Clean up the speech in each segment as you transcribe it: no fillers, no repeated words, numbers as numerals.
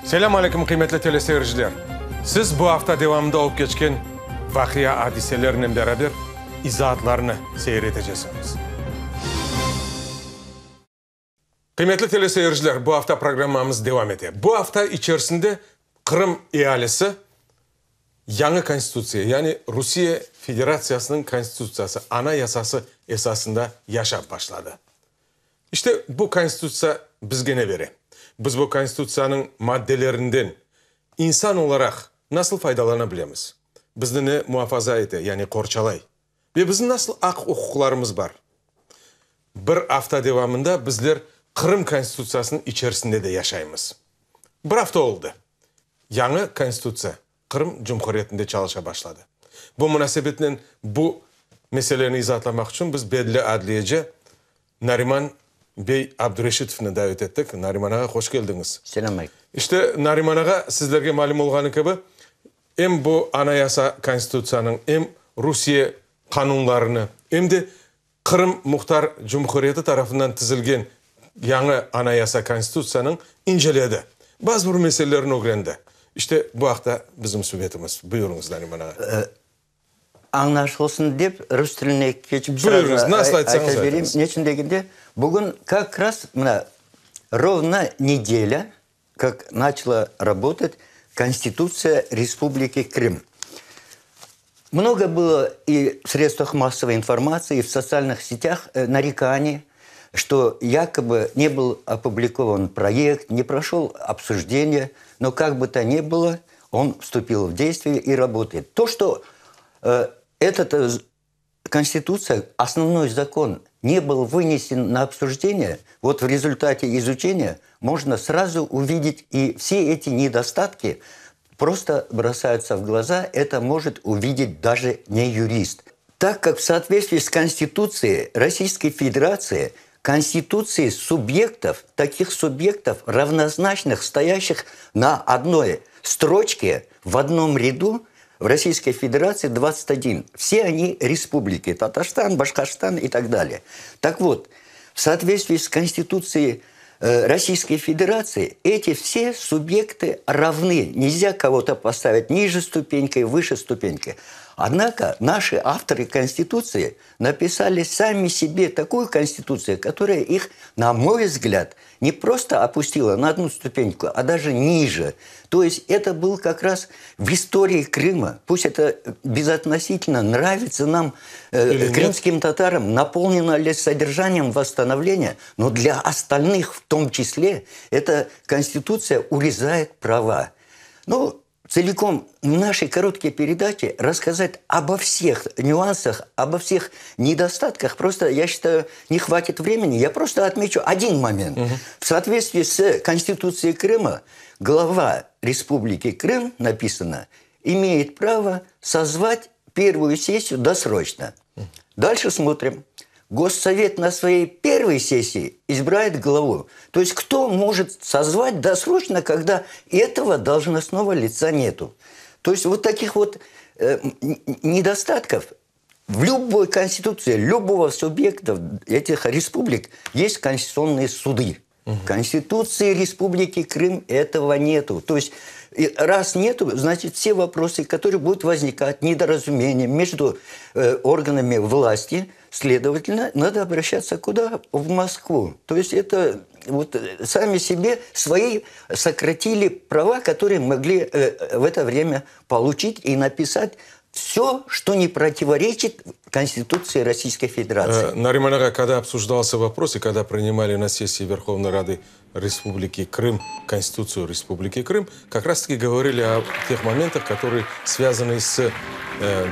Selâm aleyküm, qıymetli teleseyirciler! Siz bu afta devamında olıp keçken vaqia-adiselernen beraber izaatlarnı seyir etecesiñiz. Qıymetli teleseyirciler, bu afta programmamız devam ete. Bu afta içerisinde Qırım ealisi yañı Konstitutsiya, yani Rusiye Federatsiyasınıñ Konstitutsiyası, Anayasası esasında yaşap başladı. İşte, bu Konstitutsiya bizge ne bere? Biz bu Konstitutsiyanıñ maddelerinden insan olaraq nasıl faydalana bilemiz? Bizni ne muafaza ete, yani qorçalay? Ve bizim nasıl aq-uquqlarımız bar? Bir afta devamında bizler Qırım Konstitutsiyasınıñ içerisinde de yaşaymız. Bir afta oldı, yañı Konstitutsiya Qırım Cumhuriyetinde çalışa başladı. Bu munasebetnen bu meseleni izaatlamaq içün biz belli adliyeci Nariman bey Abdureşitovnı davet ettik. Nariman ağa, hoş keldiñiz. Selâm aleyküm. İşte, Nariman ağa, sizlerge malüm olğanı kibi, em bu Anayasa, Konstitutsiyanıñ, em Rusiye qanunlarını, em de Qırım Muhtar Cumhuriyeti tarafından tizilgen yañı Anayasa, Konstitutsiyanıñ inceledi, bazı bir meselelerini ögrendi. İşte, bu aqta bizim subetimiz. Buyurıñız, Nariman ağa. Añlaşılsın dep, rus tiline keçip Buyurıñız, nasıl aytsañız aytıñız. Neçün degende, bugün kak raz mına rovno nedelâ, kak načala rabotat Konstitutsiya Respubliki Krım. Mnogo bylo i v sredstvah massovой informatsii, i v sotsialnıh setâh narekaniy, çto yakoby ne byl opublikovan proyekt, ne proşol obsujdeniye, no kak by to ne bylo, on vstupil v deystviye i rabotayet. To, çto etot Konstitutsiya, osnovnoy zakon, ne byl vınesen na obsujdeniye, vot v rezultate izuçeniya mojno srazu uvidet i vse eti nedostatki prosto brosayutsa v glaza, eto možet uvidet daje ne yurist. Tak kak v sootvetstviyi s Konstitutsiey Rossiyskoy Federatsii, Konstitutsiey subyektov, takih subyektov, ravnoznaçnıh, stoyâşih na odnoy stroçke, v odnom redu, v Rossiyskoy Federatsii 21. Vse oni respubliki, Tatarstan, Başqarstan i tak dalее. Tak vot, v sootvetstviyi s Konstitutsiey Rossiyskoy Federatsii eti vse subyekty ravny, nelzâ kogo-to postavit niже stupenkoy, vyše stupenkoy. Odnako, naši avtory Konstitutsii napisali sami sebe takuyu Konstitutsiyu, kotoraya ih, na moy vzglâd, ne prosto opustila na odnu stupenku, a daje niже. To est eto byl kak raz v istorii Krıma, pust eto bezotnositelno nravitsâ nam, krımskim tataram, napolneno li soderjaniyem vosstanovleniya, no dlâ ostalnıh v tom çisle eta Konstitutsiya urezayet prava. Nu, tselikom v našey korotkiy peredaçe rasskazat obo vseh nüansah, obo vseh nedostatkah prosto, ya şçitayu, ne hvatit vremeni, ya prosto otmeçu odin moment. V sootvetstviyi s Konstitutsiey Krıma glava Respubliki Krım, napisano, imeyet pravo sozvat pervuyu sessiyu dosroçno. Dalşe smotrim. Gossovet na svoyey pervoy sessii izbirayet glavu. To est kto možet sozvat dosroçno, kogda etogo dolžnostnogo litsa netu? To est vot takih vot nedostatkov v lüboy konstitutsii lübogo subyekta etih respublik est konstitutsionnıye sudı. Konstitutsii Respubliki Krım etogo netu. To est raz netu, znaçit vse voprosy, kotorye budut voznikat, nedorazumeniya mejdu organami vlasti, sledovatelno, nado obraşatsâ kuda? V Moskvu. To est eto vot sami sebe svoi sokratili prava, kotorye mogli v eto vremâ poluçit i napisat vse, çto ne protivoreçit Konstitutsii Rossiyskoy Federatsii. Nariman ağa, kogda obsujdalsâ vopros i kogda prinimali na sessii Verhovnoy Rady Respubliki Krım Konstitutsiyu Respubliki Krım, kak raz taki govorili o teh momentah, kotorye svâzany s,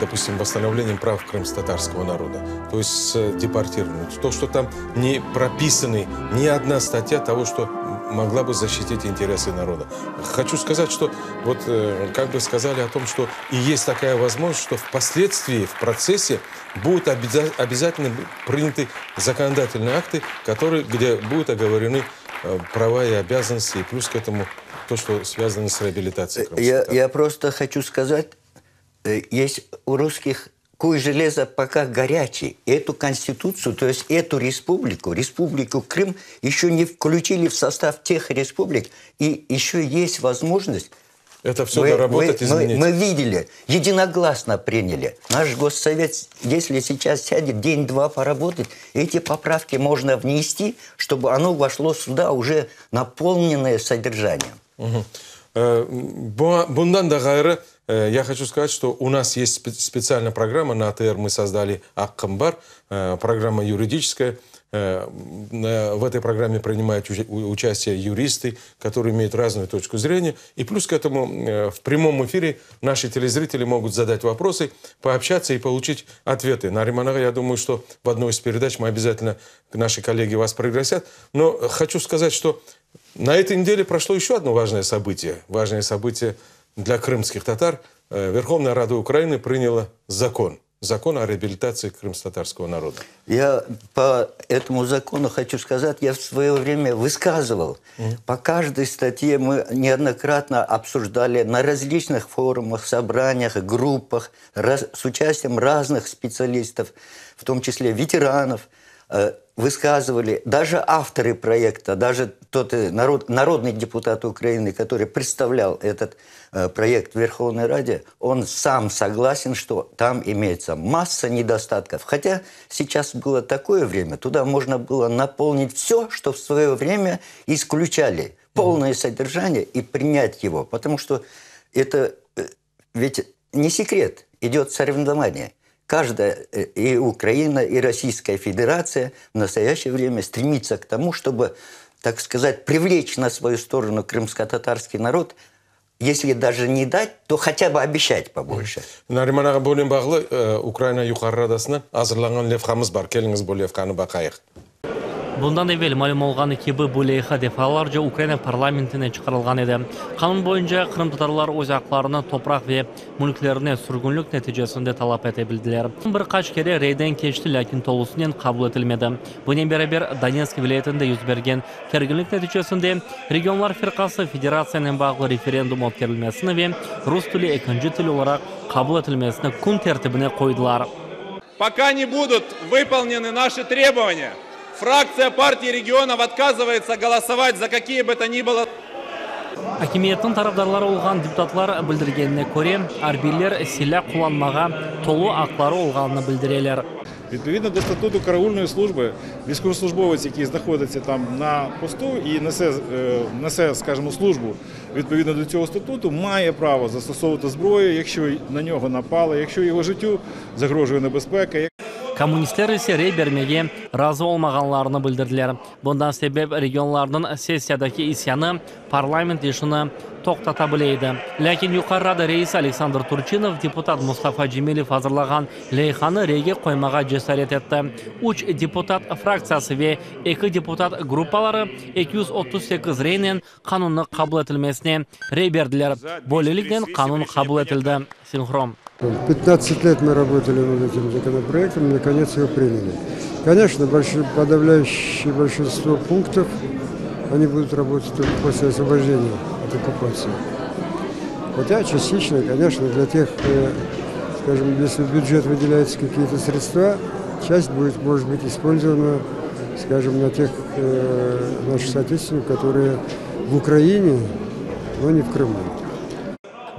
dopustim, vosstanovleniem prav krımskotatarskogo naroda, to est s deportirovaniem, to, çto tam ne propisany ni odna statya togo, çto mogla by zaşçitit interesy naroda. Hoçu skazat, çto vot kak by skazali o tom, çto i est takaya vozmojnost, çto vposledstvii, v protsesse budut obâzatelno prinâty zakonodatelnye akty, kotorye, gde budut ogovoreny prava i obâzannosti, i plyus k etomu to, çto svâzano s reabilitatsiey krımskih tatar. Ya prosto hoçu skazat, est u russkih. Куй железо пока горячий. Эту конституцию, то есть эту республику, республику Крым, еще не включили в состав тех республик, и еще есть возможность это все мы, доработать, мы, изменить. Мы, мы видели, единогласно приняли. Наш Госсовет, если сейчас сядет день-два поработать, эти поправки можно внести, чтобы оно вошло сюда уже наполненное содержанием. Угу. Bundan da ğayrı, я хочу сказать, что у нас есть специальная программа на АТР, мы создали «Aqqım bar», программа юридическая. В этой программе принимают участие юристы, которые имеют разную точку зрения. И плюс к этому в прямом эфире наши телезрители могут задать вопросы, пообщаться и получить ответы. Nariman ağa, я думаю, что в одной из передач мы обязательно, наши коллеги вас пригласят. Но хочу сказать, что на этой неделе прошло еще одно важное событие. Важное событие для крымских татар. Верховная Рада Украины приняла закон. Закон о реабилитации крымско-татарского народа. Я по этому закону хочу сказать, я в свое время высказывал. По каждой статье мы неоднократно обсуждали на различных форумах, собраниях, группах раз, с участием разных специалистов, в том числе ветеранов, высказывали, даже авторы проекта, даже тот народ, народный депутат Украины, который представлял этот проект в Верховной Раде, он сам согласен, что там имеется масса недостатков. Хотя сейчас было такое время, туда можно было наполнить все, что в свое время исключали. Полное содержание и принять его. Потому что это ведь не секрет, идет соревнование. Каждая, и Украина, и Российская Федерация в настоящее время стремится к тому, чтобы, так сказать, привлечь на свою сторону крымско-татарский народ, если даже не дать, то хотя бы обещать побольше. Nariman ağa, bunen bağlı Ukraina Yuqarı Radasına azırlanğan levhamız bar. Keliñiz bu levhanı baqayıq. Bundan evel malüm olğanı kibi, bu leyha defalarca Ukraina parlamentine çıqarılğan edi. Qanun boyunca qırımtatarlar öz aqlarını topraq ve mülklerine sürgünlik neticesinde talap ete bildiler. Bir qaç kere reyden keçti, lâkin tolusınen qabul etilmedi. Bunen beraber, Donetsk vilâyetinde yüz bergen kerginlik neticesinde Regionlar firqası federatsiyanen bağlı referendum ötkerilmesini ve rus tili ekinci til olaraq qabul etilmesini kün tertibine qoydılar. Пока не будут выполнены наши требования, фракция партии регионов отказывается голосовать за какие бы то ни было Akimiyetniñ tarafdarları olğan deputatlar bildirgenine köre, arbiyler silâ qullanmağa tolu aqları olğanını bildireler. Відповідно до статуту караульної служби, військовослужбовець, який знаходиться там на посту і несе, несе, скажімо, службу відповідно до цього статуту, має право застосовувати зброю, якщо на нього напали, якщо його життю загрожує небезпека. Kommunistler ise rey bermege razı olmağanlarını bildirdiler. Bundan sebep Regionlarnıñ sessiyadaki isyanı parlament işini toqtata bile edi. Lâkin Yuqarı Rada reisi Aleksandr Turçinov deputat Mustafa Cemilev azırlağan leyhanı reyge qoymağa cesaret etti. Üç deputat fraktsiyası ve eki deputat gruppaları 238 reynen qanunnı qabul etilmesine rey berdiler. Böyleliknen qanun qabul etildi. Sinhron. 15 лет мы работали над этим законопроектом, наконец его приняли. Конечно, подавляющее большинство пунктов, они будут работать только после освобождения от оккупации. Хотя частично, конечно, для тех, скажем, если в бюджет выделяются какие-то средства, часть будет, может быть, использована, скажем, на тех наших соотечественников, которые в Украине, но не в Крыму.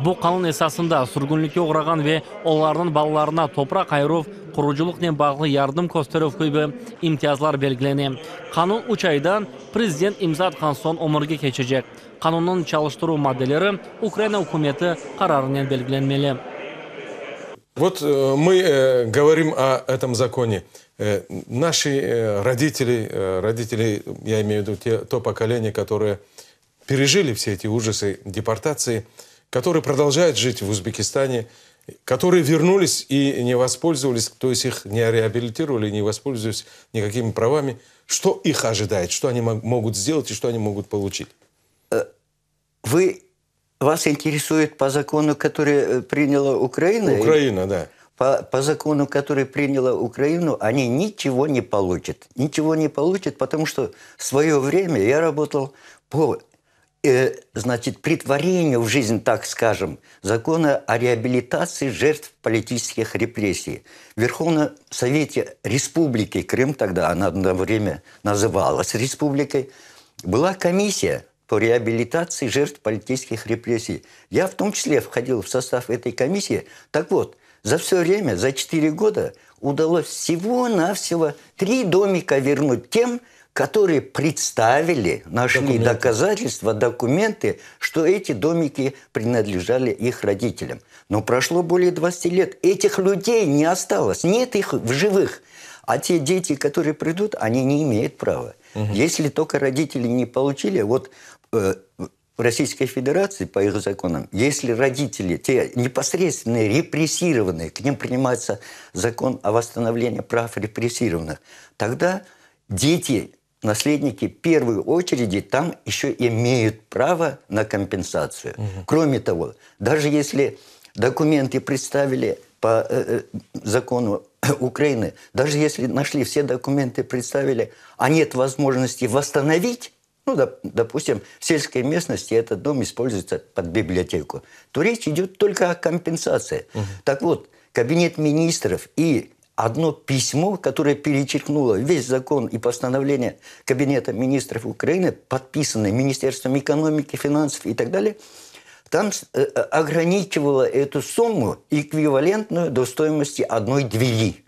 Bu qanun esasında sürgünlikke oğrağan ve olarnıñ balalarına topraq ayıruv, qurucılıqnen bağlı yardım kösterüv kibi imtiyazlar belgilene. Qanun üç aydan prezident imza atqan soñ ömürge keçecek. Qanunnıñ çalıştıruv maddeleri Ukraina ükümeti qararınen belgilenmeli. Вот мы говорим о этом законе. Наши родители, родители, я имею в виду те, то поколение, которое пережили все эти ужасы депортации, которые продолжают жить в Узбекистане, которые вернулись и не воспользовались, то есть их не реабилитировали, не воспользовались никакими правами. Что их ожидает, что они могут сделать и что они могут получить? Вы, вас интересует по закону, который приняла Украина? Украина, да. По закону, который приняла Украину, они ничего не получат. Ничего не получат, потому что в свое время я работал по значит, претворению в жизнь, так скажем, закона о реабилитации жертв политических репрессий. В Верховном Совете Республики Крым, тогда она одно время называлась республикой, была комиссия по реабилитации жертв политических репрессий. Я в том числе входил в состав этой комиссии. Так вот, за все время, за 4 года удалось всего-навсего три домика вернуть тем, которые представили, нашли Документы. доказательства, документы, что эти домики принадлежали их родителям. Но прошло более 20 лет. Этих людей не осталось, нет их в живых. А те дети, которые придут, они не имеют права. Если только родители не получили, вот в Российской Федерации, по их законам, если родители, те непосредственно репрессированные, к ним принимается закон о восстановлении прав репрессированных, тогда дети, наследники первой очереди там еще имеют право на компенсацию. Кроме того, даже если документы представили по закону Украины, даже если нашли все документы, представили, а нет возможности восстановить, допустим, в сельской местности этот дом используется под библиотеку, то речь идет только о компенсации. Так вот, Кабинет министров и одно письмо, которое перечеркнуло весь закон и постановление Кабинета министров Украины, подписанное Министерством экономики, финансов и так далее, там ограничивало эту сумму, эквивалентную до стоимости одной двери.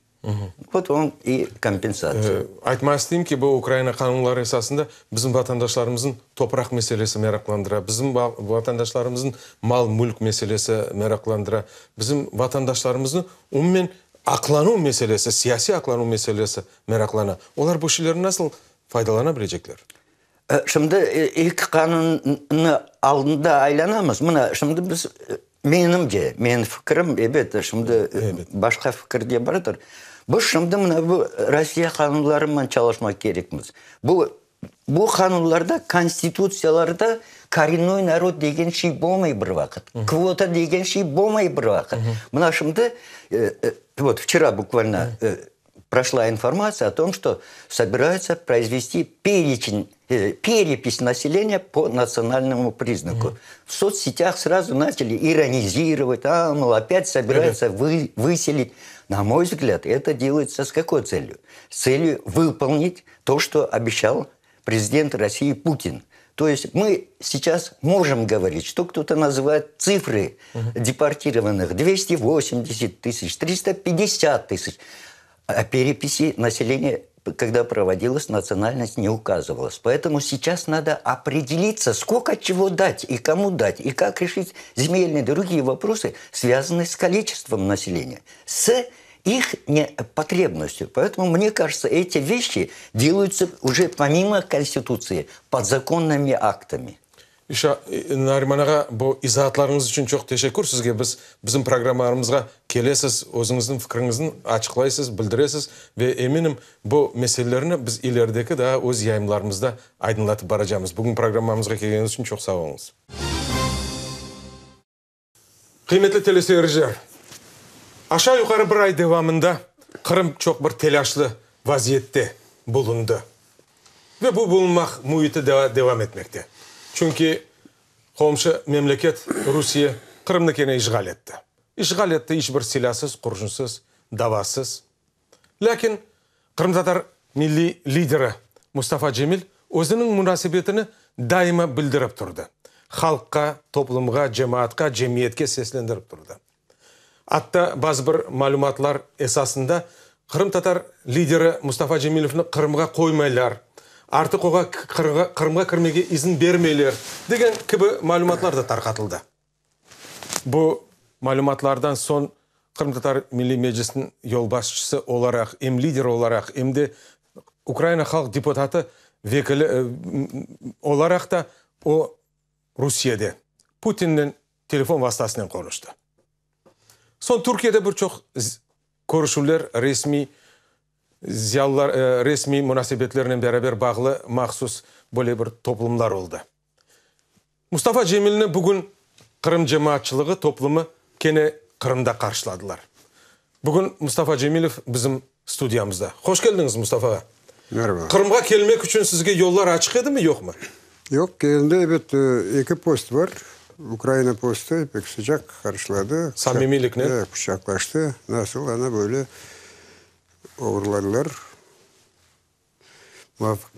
Вот вам и компенсация. Aytmaq isteyim ki, bu Ukraina qanunları esasında bizim vatandaşlarımıznıñ topraq meselesi meraqlandıra, bizim vatandaşlarımıznıñ mal-mülk meselesi meraqlandıra, bizim vatandaşlarımıznıñ umumen aqlanuv meselesi, siyasiy aqlanuv meselesi meraqlana. Olar bu şeylerni nasıl faydalana bilecekler? Şimdi eki qanunnı aldında aylanamız. Mına, şimdi biz, menimce, menim fikrim, ebet, şimdi başqa fikir de bardır. Biz şimdi mına bu Rossiya qanunlarınen çalışmaq kerekmiz. Bu qanunlarda, konstitutsiyalarda korennoy narod degen şey bolmay bir vaqıt. Kvota degen şey bolmay bir vaqıt. Mına şimdi, вот вчера буквально прошла информация о том, что собираются произвести перечень, перепись населения по национальному признаку. В соцсетях сразу начали иронизировать, а, мол, опять собираются выселить. На мой взгляд, это делается с какой целью? С целью выполнить то, что обещал президент России Путин. То есть мы сейчас можем говорить, что кто-то называет цифры депортированных 280 тысяч, 350 тысяч. А переписи населения, когда проводилась, национальность не указывалась. Поэтому сейчас надо определиться, сколько чего дать и кому дать, и как решить земельные другие вопросы, связанные с количеством населения, с их потребностью. Поэтому, мне кажется, эти вещи делаются уже помимо Конституции, подзаконными актами. İşte, Nariman ağa, bu izaatlarıñız içün çoq teşekkür sizge. Biz bizim programmalarımızğa kelesiz, özüñizniñ fikriñizni açıqlaysız, bildiresiz ve eminim, bu meselelerni biz ilerideki daa öz yayınlarımızda aydınlatıp baracaqmız. Bugün programmamızğa kelgeniñiz içün çoq sağ oluñız. Qıymetli teleseyirciler, aşağı yuqarı bir ay devamında Qırım çoq bir telâşlı vaziyette bulundı. Ve bu bulunmaq müiti daa devam etmekte. Çünki qomşu memleket Rusiye Qırımnı kene işğal etti. İşğal etti iç bir silâsız, qurşunsız, davasız. Lâkin qırımtatar milliy lideri Mustafa Cemil özüniñ munasebetini daima bildirip turdı. Halqqa, toplumğa, cemaatqa, cemiyetke seslendirip turdı. Atta bazı bir malümatlar esasında qırımtatar lideri Mustafa Cemilevni Qırımğa qoymaylar, artıq oğa Qırımğa kirmege izin bermeyler, degen kibi malümatlar da tarqatıldı. Bu malümatlardan soñ Qırımtatar Milliy Meclisiniñ yolbaşçısı olaraq, em lider olaraq, em de Ukraina halq deputatı vekili olaraq da o Rusiyede Putinnen telefon vastasınen qonuştı. Soñ Türkiyede bir çoq körüşüvler resmiy ziyalılar, resmiy munasebetlernen beraber bağlı mahsus böyle bir toplumlar oldı. Mustafa Cemilni bugün Qırım cemaatçılığı toplumı kene Qırımda qarşıladılar. Bugün Mustafa Cemilev bizim studiyamızda. Hoş keldiñiz, Mustafa ağa. Merhaba. Qırımğa kelmek içün sizge yollar açıq edimi, yoqmı? Yoq, kelgende, ebet, eki post bar. Ukraina postı pek sıcaq qarşıladı. Samimiyliknen. Quçaqlaştı. Nasıl, ana böyle oğurladılar.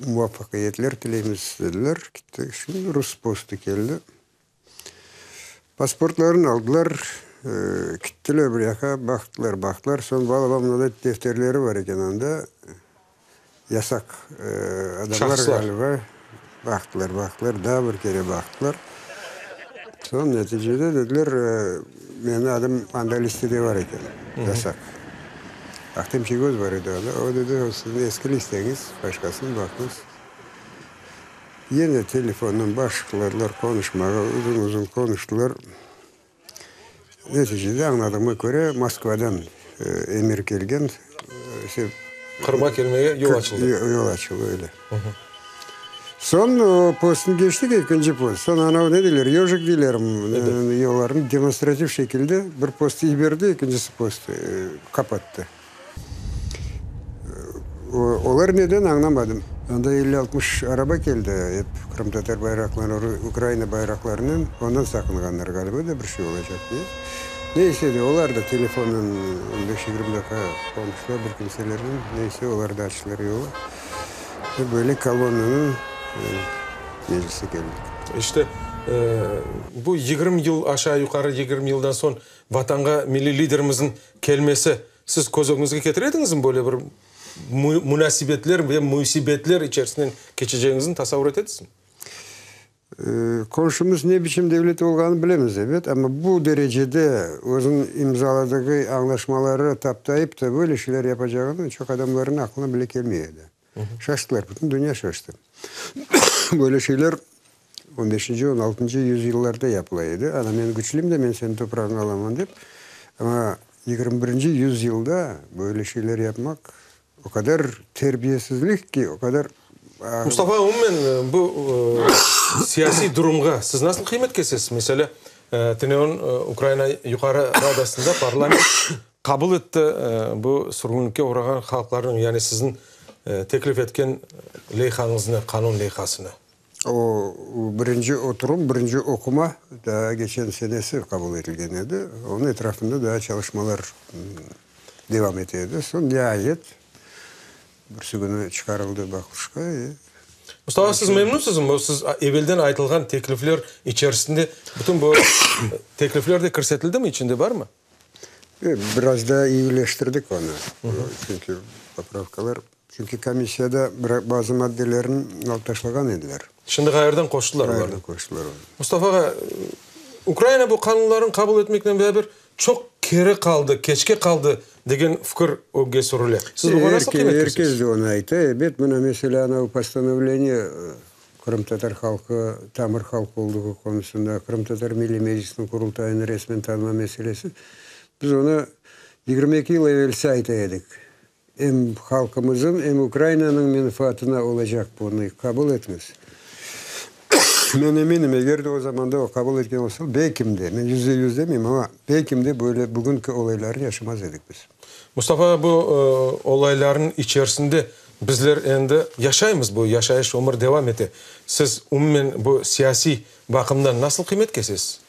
Muvafaqiyetler tileymiz, dediler. Kettik. Şimdi rus postı keldi. Pasportlarını aldılar, kettiler bir yaqqa, baqtılar, baqtılar. Soñ balabanın defterleri bar eken anda, yasaq adamlar ğaliba. Baqtılar, baqtılar, daa bir kere baqtılar. Soñ neticede dediler, menim adım anda listede bar eken, yasaq. Ahtem Çiygoz bar edi anda, o dedi, o siziñ eski listeñiz, başqasını baqıñız. Yine telefondan başladılar qonuşmağa, uzun-uzun qonuştılar. Neticede, añladığıma köre, Moskvadan emir kelgen. Qırımğa kelmege yol açıldı. Yol açıldı, öyle. Soñ o postnı keçtik, ekinci post. Soñ anavı ne deyler, yojik deyler, yollarnı demonstrativ şekilde bir postı yiberdi, ekincisi postı qapattı. Olar neden añlamadım. Anda elli-altmış araba keldi, ep qırımtatar bayraqları, Ukraina bayraqlarınen, ondan saqınğanlar ğaliba da bir şey olacaq diye. Neyse de, olar da telefonnen on beş-yigirmi daqqa qonuştılar bir kimselernen, neyse, olar da açtılar yolu. Ve böyle kolonnanıñ meclise keldik. İşte, bu 20 yıl, aşağı-yuqarı 20 yıldan soñ Vatanğa milliy liderimizniñ kelmesi, siz köz ögüñizge ketire ediñizmi böyle bir munasebetler ve müsibetler içerisinden keçecegiñizni tasavur etedizmi? Qonşumız ne biçim devlet olğanını bilemiz, ebet, amma bu derecede özüniñ imzaladığı añlaşmaları taptayıp da böyle şeyler yapacağını çoq adamlarnıñ aqlına bile kelmey edi. Şaştılar, bütün dünya şaştı. Böyle şeyler on beşinci, on altıncı yüzyıllarda yapıla edi. Ana, men küçlüyim de, men seniñ toprağıñı alaman dep. Amma 21-nci yüzyılda böyle şeyler yapmaq o qadar terbiyesizlik ki, o qadar. Mustafa, umumen bu siyasiy durumğa siz nasıl qıymet kesesiz? Meselâ, tünevin Ukraina Yuqarı Radasında parlament Qabul etti bu sürgünlikke oğrağan halqlarnıñ, yani siziñ teklif etken leyhañıznı, qanun leyhasını? O, birinci oturum, birinci oquma daa geçen senesi qabul etilgen edi. Onıñ etrafında daa çalışmalar devam ete edi. Soñ, niayet, birisi künü çıqarıldı baqılışqa. Mustafa, siz memnunsızmı? Bu siz evelden aytılğan teklifler içerisinde bütün bu teklifler de kirsetildimi, içinde barmı? Biraz daa eyileştirdik onı, çünki popravkalar, çünki komissiyada bazı maddelerini alıp taşlağan ediler. Şimdi ğayrıdan qoştılar olarnı. Ğayrıdan qoştılar onı. Mustafa ağa, Ukraina bu qanunlarnı qabul etmeknen beraber çoq keri qaldı, keçke qaldı degen fikir ögge sürüle. Siz buña nasıl qıymet kesesiz? Er kes de onı ayta. Ebet, mına, meselâ, anavı postanovleniye Qırımtatar halqı tamır halq olduğı qonusında Qırımtatar Milliy Meclisiniñ Qurultayını resmen tanıma meselesi, biz onı 22 yıl evelsi ayta edik. Em halqımızın, em Ukrainanıñ menfaatına olacaq bunı qabul etiñiz. Men eminim, eger de o zamanda o qabul etken olsa, belkim de, men %100 demeyim, amma belkim de böyle bugünki olaylarnı yaşamaz edik biz. Mustafa, bu olaylarnıñ içerisinde Bizler endi yaşaymız, bu yaşayış, ömür devam ete. Siz umumen bu siyasiy baqımdan nasıl qıymet kesesiz?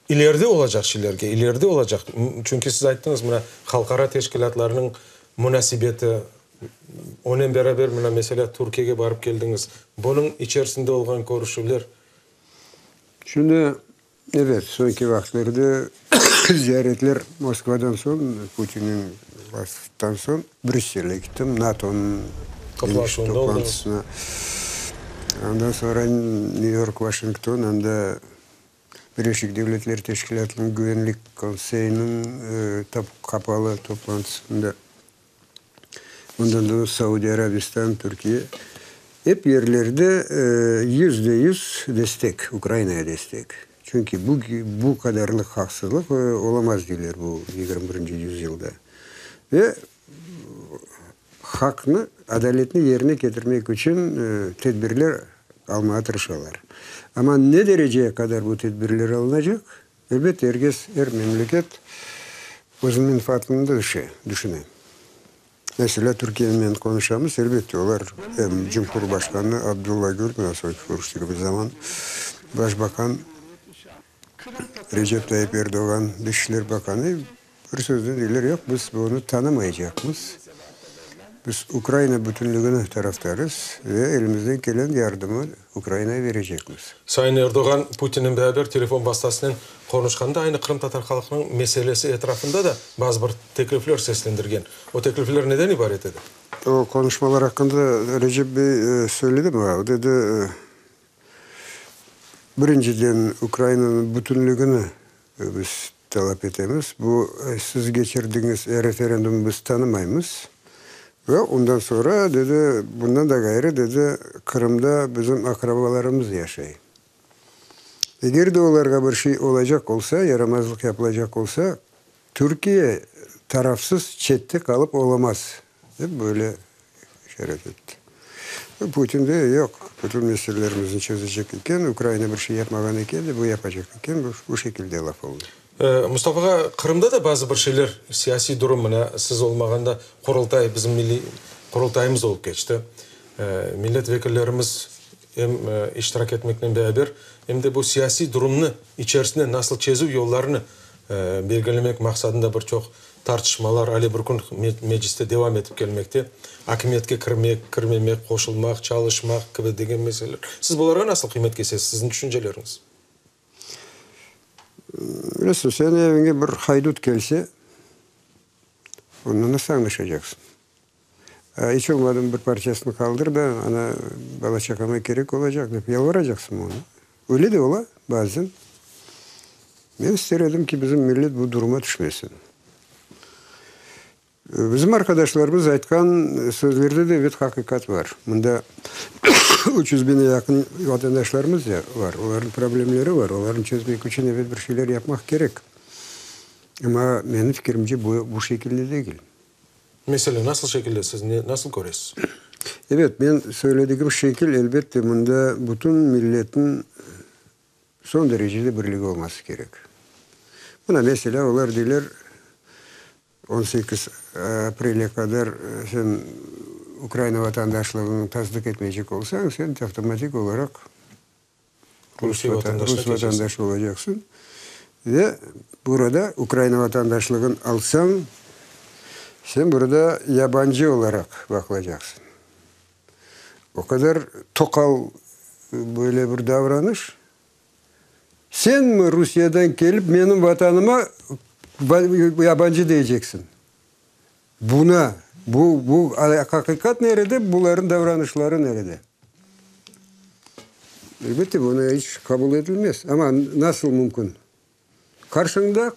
İleride olacaq şeylerge, ileride olacaq, çünki siz ayttıñız, mına, halqara teşkilâtlarnıñ munasebeti, onen beraber, mına, meselâ, Türkiyege barıp keldiñiz, bunıñ içerisinde olğan körüşüvler. Şimdi, ebet, soñki vaqıtlarda ziyaretler Moskvadan soñ, Putinniñ laftan soñ Brüsselge gittim, NATOnıñ toplantısına. Ondan soñra Nyu-York, Vaşington, anda Birleşik Devletler Teşkilâtınıñ Güvenlik Konseyiniñ qapalı toplantısında. Ondan da Saudiy Arabistan, Türkiye, ep yerlerde 100% destek, Ukrainaya destek. Çünki bu bu qadarlıq haqsızlıq olamaz deyler bu 21-nci yüzyılda. Ve haqnı, adaletni yerine ketirmek içün tedbirler almağa tırışalar. Amma ne dereceye qadar bu tedbirler alınacaq, elbette, er kes, er memleket özüniñ menfaatını da tüşüne. Meselâ, Türkiyenen qonuşamız, elbette, olar em Cumhurbaşqanı Abdulla Gül, mına soñki körüştügimiz zaman, Başbaqan Recep Tayyip Erdoğan, Dışişler Baqanı bir söznen deyler, yoq, biz bunı tanımaycaqmız, biz Ukraina bütünligini tarafdarız ve elimizden kelen yardımı Ukrainaya berecekmiz. Sayın Erdoğan Putinnen beraber telefon vastasınen qonuşqanda aynı qırımtatar halqınıñ meselesi etrafında da bazı bir teklifler seslendirgen. O teklifler neden ibaret edi? O qonuşmalar aqqında Recep bey söyledi maña. O dedi, birinciden, Ukrainanıñ bütünligini biz talap etemiz. Bu siz keçirdiñiz referendumnı biz tanımaymız. Ve ondan soñra, dedi, bundan da ğayrı, dedi, Qırımda bizim aqrabalarımız yaşay. Eger de olarğa bir şey olacaq olsa, yaramazlıq yapılacaq olsa, Türkiye tarafsız çette qalıp olamaz, dep böyle işaret etti. Putin de, yoq, bütün meselelerimizni çezecek eken, Ukraina bir şey yapmağan eken de, bu yapacaq eken, bu şekilde laf oldı. Mustafa ağa, Qırımda da bazı bir şeyler, siyasiy durum, mına siz olmağanda Qurultay, bizim milliy Qurultayımız olıp keçti. Millet vekillerimiz em iştirak etmeknen beraber, em de bu siyasiy durumnı içerisinde nasıl çezüv yollarını belgilemek maqsadında bir çoq tartışmalar ale bir kün Mecliste devam etip kelmekte. Akimiyetke kirmek, kirmemek, qoşulmaq, çalışmaq kibi degen meseleler. Siz bularğa nasıl qıymet kesesiz, siziñ tüşünceleriñiz? Bilesiñ, seniñ eviñe bir haydut kelse, ondan nasıl añlaşacaqsıñ? İç olmadım bir parçasını qaldır da, ana, bala-çaqama kerek olacaq, dep yalvaracaqsıñ onı. Öyle de ola bazen. Men ister edim ki, bizim millet bu duruma tüşmesin. Bizim arqadaşlarımız aytqan sözlerde de ebet haqiqat var. Mında 300 biñe yaqın vatandaşlarımız da var. Olarnıñ problemleri var. Olarnı çezmek içün ebet bir şeyler yapmaq kerek. Amma menim fikirimce bu, bu şekilde degil. Mesele nasıl şekilde, siz ne, nasıl köresiz? Ebet, men söyledigim şekil, elbette, mında bütün milletniñ soñ derecede birligi olması kerek. Mına, meselâ, olar deyler, 18 aprelge qadar sen Ukraina vatandaşlığıñı tasdıq etmeycek olsañ, sen avtomatik olaraq Rus vatandaşı olacaqsıñ. Ve burada Ukraina vatandaşlığın alsañ, sen burada yabancı olaraq baqılacaqsıñ. O qadar toqal böyle bir davranış. Senmi Rusiyeden kelip menim vatanıma yabancı deyceksiñ? Buna, bu, bu aqiqat nerede, bularnıñ davranışları nerede? Elbette, bunı iç qabul etilmez. Amma nasıl mümkün? Qarşıñda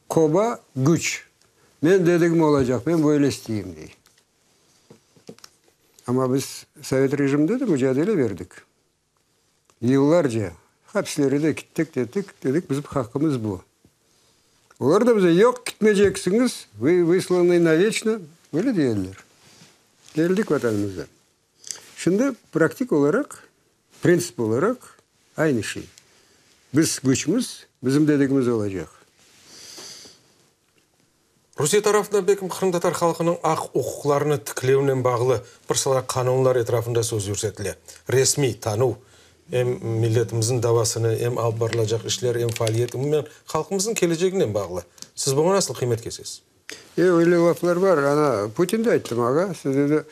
qoba küç. Men dedigim olacaq, men böyle isteyim, dey. Amma biz sovet rejiminde de mucadele berdik. Yıllarca hapislere de kittik, dedik, dedik, bizim haqqımız bu. Olar da bize, yoq, kitmeyceksiñiz, vı vıslanı naveçno, böyle deyediler. Keldik vatanımıza. Şimdi praktik olaraq, printsip olaraq aynı şey. Biz küçmüz, bizim dedigimiz olacaq. Rusiye tarafından belkim qırımtatar halqınıñ aq-uquqlarını tiklevnen bağlı bir sıra qanunlar etrafında söz yürsetile. Resmiy tanuv em milletimizniñ davasını, em alıp barılacaq işler, em faaliyet, umumen halqımıznıñ keleceginen bağlı. Siz buña nasıl qıymet kesesiz? E, öyle laflar bar. Ana, Putin de ayttı maña, siz dedi,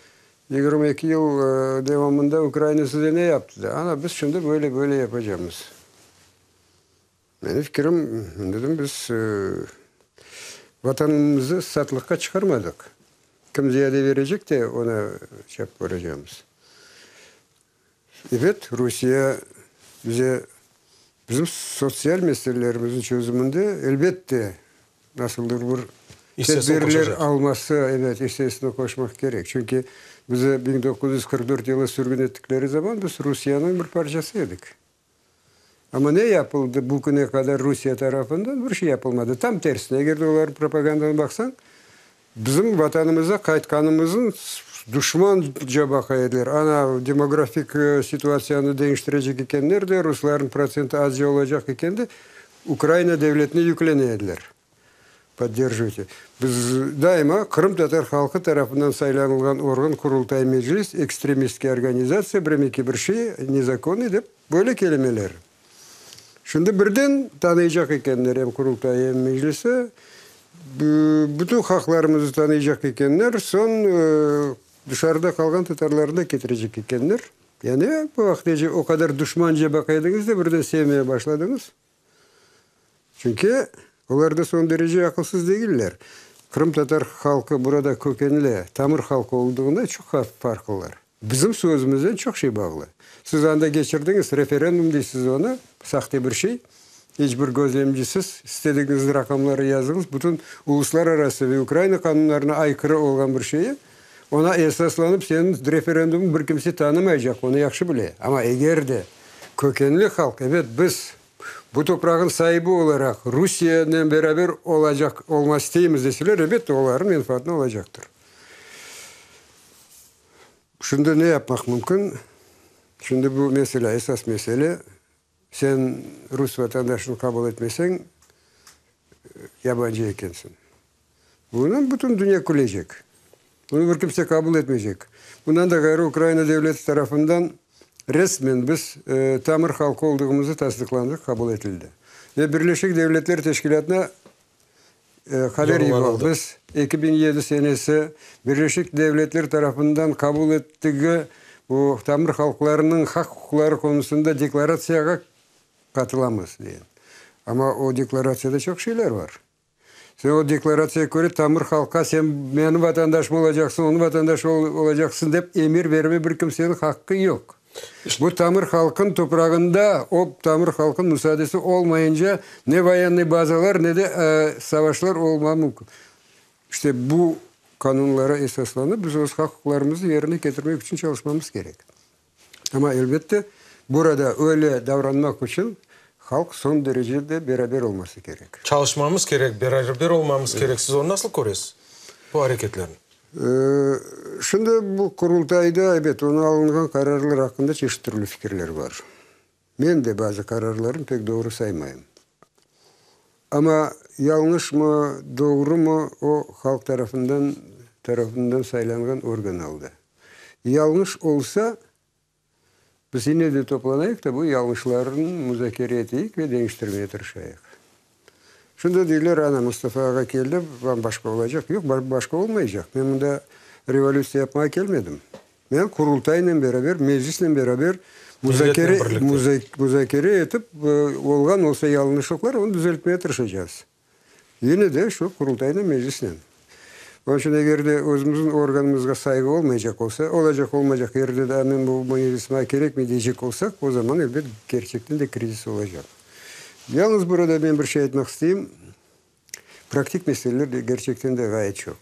22 yıl devamında Ukraina size ne yaptı? De. Ana, biz şimdi böyle-böyle yapacamız. Menim fikrim, dedim, biz Vatanımızı satlıqqa çıqarmadıq. Kim ziyade berecek de, ona çap bereceğimiz. Ebet, Rusiye bize, bizim sotsial meselelerimizniñ çözüminde, elbette, nasıldır bir tedbirler alması, ebet, issesini qoşmaq kerek. Çünki bizi 1944 yılı sürgün ettikleri zaman biz Rusiyeniñ bir parçası edik. Amma ne yapıldı bu küne qadar Rusiye tarafından? Bir şey yapılmadı. Tam tersine, eger de olarnıñ propagandasına baqsañ, bizim Vatanımıza qaytqanımıznı duşmanca baqa ediler. Ana, demografik situatsiyanı deñiştirecek ekenler de, ruslarnıñ protsenti azca olacaq eken de, Ukraina devletine yüklene ediler. Podderjivayte. Biz daima qırımtatar halqı tarafından saylanılğan organ Qurultay Meclis ekstremistskiy organizatsiya biremeki bir şey nezakonnıy dep böyle kelimeler. Şimdi birden tanıycaq ekenler em Qurultay em Meclisi bütün haqlarımızı tanıycaq ekenler soñ dışarıda qalğan tatarlarnı da ketirecek ekenler. Yani bu vaqıtece o qadar duşmanca baqa ediñiz de birden sevmeye başladıñız. Çünki olar da soñ derece aqılsız degiller. Qırımtatar halqı burada kökenli, tamır halqı olduğına çoq farqlılar. Bizim sözümizden çoq şey bağlı. Siz anda keçirdiñiz, referendum deysiz onı, sahte bir şey, iç bir gözlemcisiz, istedigiñiz raqamları yazdıñız, bütün uluslararası ve Ukraina qanunlarına aykırı olğan bir şeyi, ona esaslanıp seniñ referendumıñ bir kimse tanımaycaq, onı yahşı bile. Amma eger de Kökenli halq, ebet, biz, bu toprağın saibi olaraq, Rusiyenen beraber olacaq, olma isteymiz deseler, elbette, olarnıñ menfaatına olacaqtır. Şimdi ne yapmaq mümkün? Şimdi bu mesele, esas mesele, sen rus vatandaşlığını qabul etmeseñ, yabancı ekensiñ. Bunı bütün dünya külecek. Bunı bir kimse qabul etmeycek. Bundan da ğayrı, Ukraina devleti tarafından resmen biz tamır halqı olduğımızı tasdıqlandıq, qabul etildi. Ve Birleşik Devletler Teşkilâtına haber yiberdik. Biz 2007 senesi Birleşik Devletler tarafından qabul ettigi bu tamır halqlarınıñ haq-uquqları qonusında deklaratsiyağa qatılamız, deyen. Amma o deklaratsiyada çoq şeyler bar. Sen o deklaratsiyağa köre tamır halqqa sen menim vatandaşım olacaqsıñ, onıñ vatandaşı olacaqsıñ dep emir berme bir kimseniñ haqqı yoq. Bu tamır halqıñ toprağında o tamır halqıñ musaadesi olmayınca ne voyennıy bazalar, ne de savaşlar olma mümkün. İşte bu qanunlara esaslanıp biz öz haq-uquqlarımıznı yerine ketirmek içün çalışmamız kerek. Amma, elbette, burada öyle davranmaq içün halq soñ derecede beraber olması kerek. Çalışmamız kerek, beraber olmamız kerek. Siz onı nasıl köresiz, bu areketlerni? Şimdi bu Qurultayda, ebet, onı alınğan qararlar aqqında çeşit türlü fikirler bar. Men de bazı qararlarnı pek doğru saymayım. Amma yañlışmı, doğrumı, o halq tarafından tarafından saylanğan organ aldı. Yañlış olsa, biz yine de toplanayıq da bu yañlışlarnı muzakere eteyik ve deñiştirmeye tırışayıq. Şunda deyler, ana, Mustafa ağa keldi, bam-başqa olacaq. Yoq, başqa olmaycaq. Men mında revolütsiya yapmağa kelmedim. Men Qurultaynen beraber, Meclisnen beraber muzakere, muzakere etip, olğan olsa yañlışlıqlar, onı düzeltmeye tırışacağız. Yine de şu Qurultaynen, Meclisnen. Onıñ içün eger de özümizniñ organımızğa sayğı olmaycaq olsa, olacaq olmaycaq yerde daa men bu meclis maña kerekmey deycek olsaq, o zaman elbet kerçekten de krizis olacaq. Yalnız burada men bir şey aytmaq isteyim, praktik meseleler de kerçekten de ğayet çoq.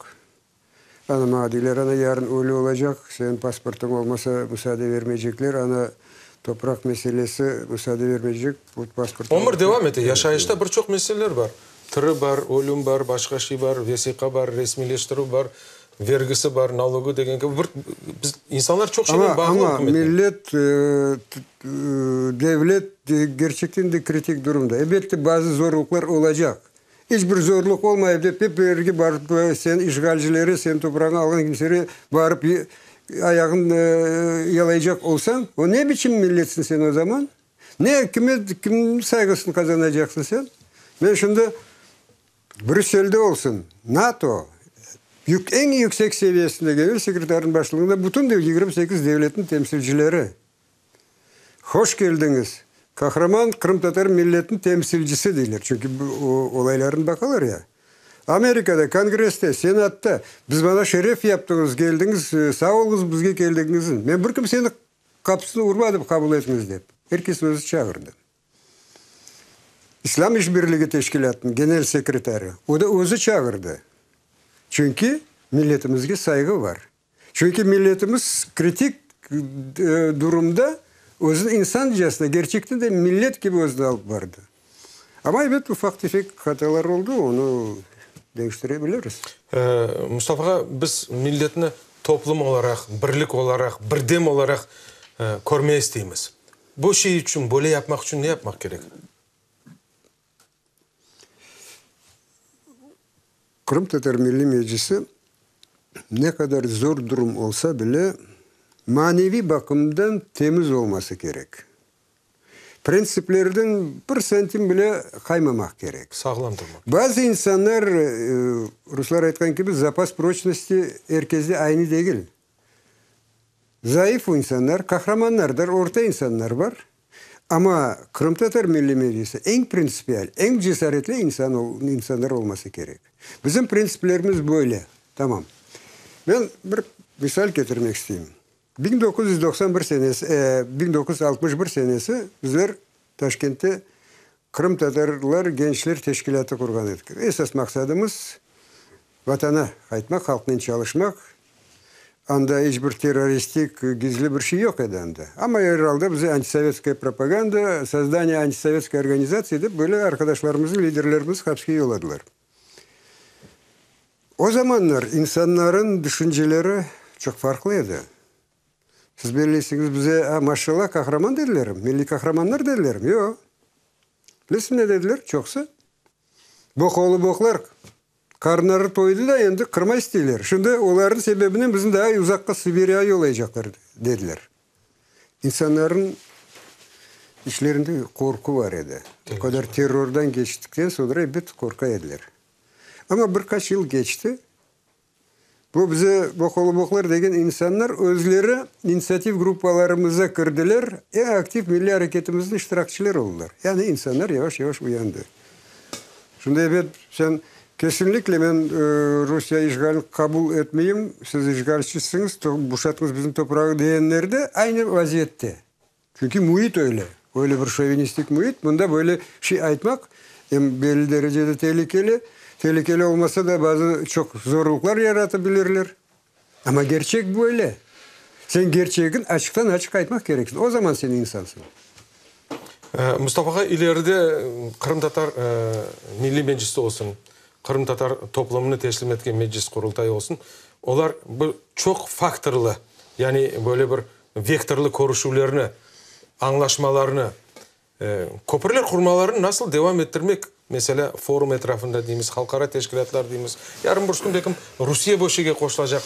Ana maña deyler, ana yarın ölü olacaq, seniñ pasportıñ olmasa musaade vermeycekler, ana topraq meselesi musaade vermeycek, bu pasport. Ömür devam ete, yaşayışta bir çoq meseleler bar. Tiri bar, ölüm bar, başqa şey bar, vesiqa bar, resmiyleştirüv bar, vergisi bar, nalogı degen kibi bir biz insanlar çoq şeynen bağlı Amma, amma millet, devlet gerçekten de kritik durumda. Elbette bazı zorluqlar olacaq. İç bir zorluq olmayıp dep, hep bir yerge barıp, sen işğalcilere, seniñ toprağıñı alğan kimselere barıp ayağın yalaycaq olsañ, o ne biçim milletsiñ sen o zaman? Ne, kime, kimniñ sayğısını qazanacaqsıñ sen? Men şimdi Brüsselde olsun, NATO eñ yüksek seviyesinde genel sekretarnıñ başlığında bütün 28 devletniñ temsilcileri, Hoş keldiñiz, qahraman qırımtatar milletiniñ temsilcisi, deyler, çünki bu olaylarnı baqalar ya. Amerikada, Kongresste, Senatta, biz bana şeref yaptıñız, keldiñiz, sağ oluñız bizge keldigiñiz. Men bir kimseni qapısını urmadım qabul etiñiz dep. Er kes özü çağırdı. İslâm İşbirligi Teşkilâtınıñ genel sekretarı, o da özü çağırdı. Çünki milletimizge sayğı bar. Çünki milletimiz kritik durumda özüni insancasına, kerçekten de millet kibi özüni alıp bardı. Amma, ebet, ufaq-tefek hatalar oldı, onı deñiştire biliriz. Mustafa ağa, biz milletni toplum olaraq, birlik olaraq, birdem olaraq körmeye isteymiz. Bu şey içün, böyle yapmaq içün ne yapmaq kerek? Qırımtatar Milliy Meclisi ne qadar zor durum olsa bile, maneviy baqımdan temiz olması kerek. Printsiplerden bir santim bile qaymamaq kerek. Sağlam turmaq. Bazı insanlar, ruslar aytqan kibi, zapas proçnosti er kezde aynı degil. Zayıf insanlar, qahramanlardır, orta insanlar bar. Amma Qırımtatar Milliy Meclisi eñ printsipial, eñ cesaretli insan insanlar olması kerek. Bizim printsiplerimiz böyle. Tamam. Men bir misal ketirmek isteyim. 1991 senesi, 1961 senesi bizler Taşkentte Qırımtatarlar gençler teşkilâtı qurğan edik. Esas maqsadımız, Vatana qaytmaq, halqnen çalışmaq. Anda iç bir terroristik, gizli bir şey yoq edi anda. Amma er alda bize antisovetskaya propaganda, sozdaniye antisovetskoy organizatsiya dep böyle arqadaşlarımıznı, liderlerimizni hapske yolladılar. O zamanlar insanların düşünceleri çoq farqlı edi. Siz belleysiñiz, bize, a, maşallah, qahraman dedilermi, milliy qahramanlar dedilermi? Yoq. Bilesiñ ne dediler çoqusı? Boqolı boqlar, qarınları toydı da, endi qırma isteyler. Şimdi olarnıñ sebebinen bizni daa uzaqqa Sibiryağa yollaycaqlar, dediler. İnsanlarnıñ içlerinde qorqu bar edi. O qadar terrordan keçtikten soñra, elbet, qorqa ediler. Amma bir qaç yıl keçti. Bu bize boqolı-boqlar degen insanlar özleri initsiativ gruppalarımıza kirdiler, eñ aktiv milliy areketimizniñ iştirakçileri oldılar. Yani insanlar yavaş-yavaş uyandı. Şimdi ebet, sen kesinlikle men Rusiye işğalini qabul etmeyim, siz işğalcisiñiz, boşatıñız bizim toprağı degenler de aynı vaziyette. Çünki müit öyle, öyle bir şovinistik müit, mında böyle şey aytmaq em belli derecede telükeli, telükeli olmasa da bazı çoq zorluqlar yarata bilirler. Amma gerçek böyle. Sen gerçegin açıqtan-açıq aytmaq kereksiñ, o zaman sen insansıñ. Mustafa ağa, ileride Qırımtatar Milliy Meclisi olsun, Qırımtatar toplumını teslim etken Meclis Qurultayı olsun, olar bu çoq faktorlı, yani böyle bir vektorlı körüşüvlerni, añlaşmalarnı, köpürler qurmalarını nasıl devam ettirmek, meselâ, forum etrafında deymiz, halqara teşkilâtlar deymiz, yarın bir kün belkim Rusiye bu şeyge qoşulacaq,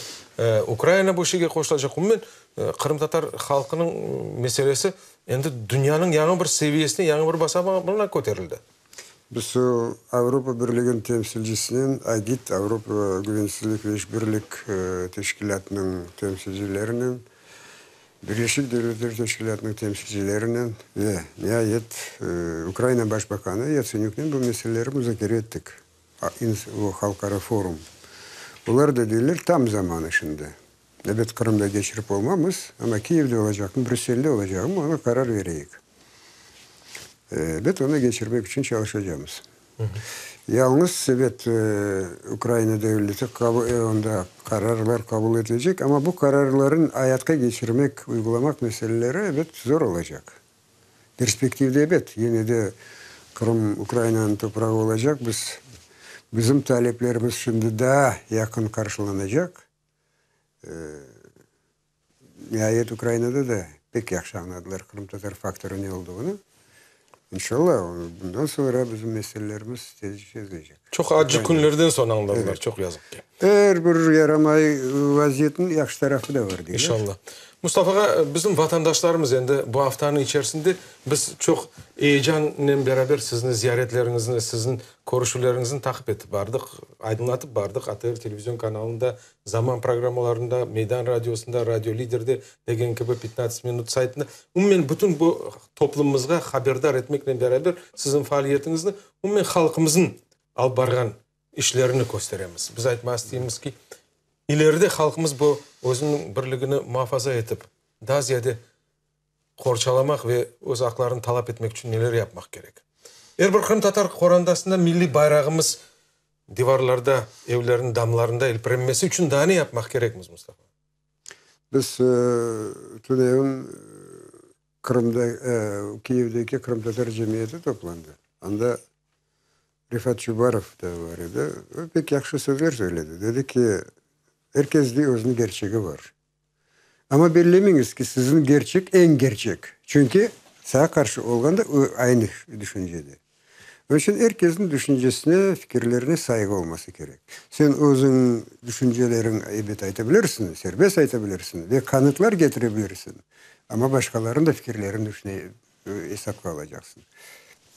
Ukraina bu şeyge qoşulacaq, umumen qırımtatar halqınıñ meselesi endi dünyanıñ yañı bir seviyesine, yañı bir basamağına köterildi. Biz o Avropa Birliginiñ temsilcisinen, AGİT, Avropa güvensizlik ve işbirlik teşkilâtınıñ temsilcilerinen, Birleşik Devletler Teşkilâtınıñ temsilcilerinen ve, niayet, Ukraina Baş baqanı Yatsenüknen bu meseleleri muzakere ettik, o halqara forum. Olar da deyler, tam zamanı şimdi. Ebet, Qırımda keçirip olmamız, amma Kiyevde olacaqmı, Brüsselde olacaqmı, oña qarar bereyik. Ebet, onı keçirmek içün çalışacamız. Yalıñız, ebet, Ukraina devleti onda qararlar qabul etilecek, amma bu qararların ayatqa keçirmek, uygulamaq meseleleri, ebet, zor olacaq. Perspektivde, ebet, yine de Qırım Ukrainanıñ toprağı olacaq, biz, bizim taleplerimiz şimdi daa yaqın qarşılanacaq. Niayet, Ukrainada da pek yahşı añladılar qırımtatar faktorı ne olduğını. İnşallah, bundan soñra bizim meselelerimiz tezce çezilecek. Çoq acı künlerden soñ añladılar, çoq yazıq ki. Er bir yaramay vaziyetniñ yahşı tarafı da var, deyler. İnşallah. Mustafa ağa, bizim vatandaşlarımız endi bu aftanıñ içerisinde biz çoq eyecannen beraber sizni ziyaretleriñizni, siziñ körüşüvleriñizni taqip etip bardıq, aydınlatıp bardıq ATR televizion kanalında, Zaman programmalarında, Meydan radiosında, Radio Liderde, degen kibi, Pitnadtsat minut saytında, umumen bütün bu toplumımızğa haberdar etmeknen beraber siziñ faaliyetiñizni, umumen halqımıznıñ alıp barğan işlerini kösteremiz. Biz aytmaq isteymiz ki, ileride halqımız bu özüniñ birligini muafaza etip, daa ziyade qorçalamaq ve öz aqlarını talap etmek içün neler yapmaq kerek? Er bir qırımtatar qorandasında milliy bayrağımız divarlarda, evlerniñ damlarında elpirenmesi içün daa ne yapmaq kerekmiz, Mustafa? Biz tünevin Qırımda, Kiyevdeki qırımtatar cemiyeti toplandı. Anda Refat Çubarov da bar edi. O pek yahşı sözler söyledi. Dedi ki, er kes, dey, özüniñ kerçegi bar. Amma bellemeñiz ki, siziñ gerçek eñ gerçek. Çünki sağa qarşı olğan da o aynı düşüncede. Onıñ içün er kesniñ düşüncesine, fikirlerine sayğı olması kerek. Sen özüñ düşünceleriñ ebet ayta bilirsiñ, serbest ayta bilirsiñ ve qanıtlar ketire bilirsiñ, amma başqalarınıñ da fikirlerini düşüne, esapqa alacaqsıñ.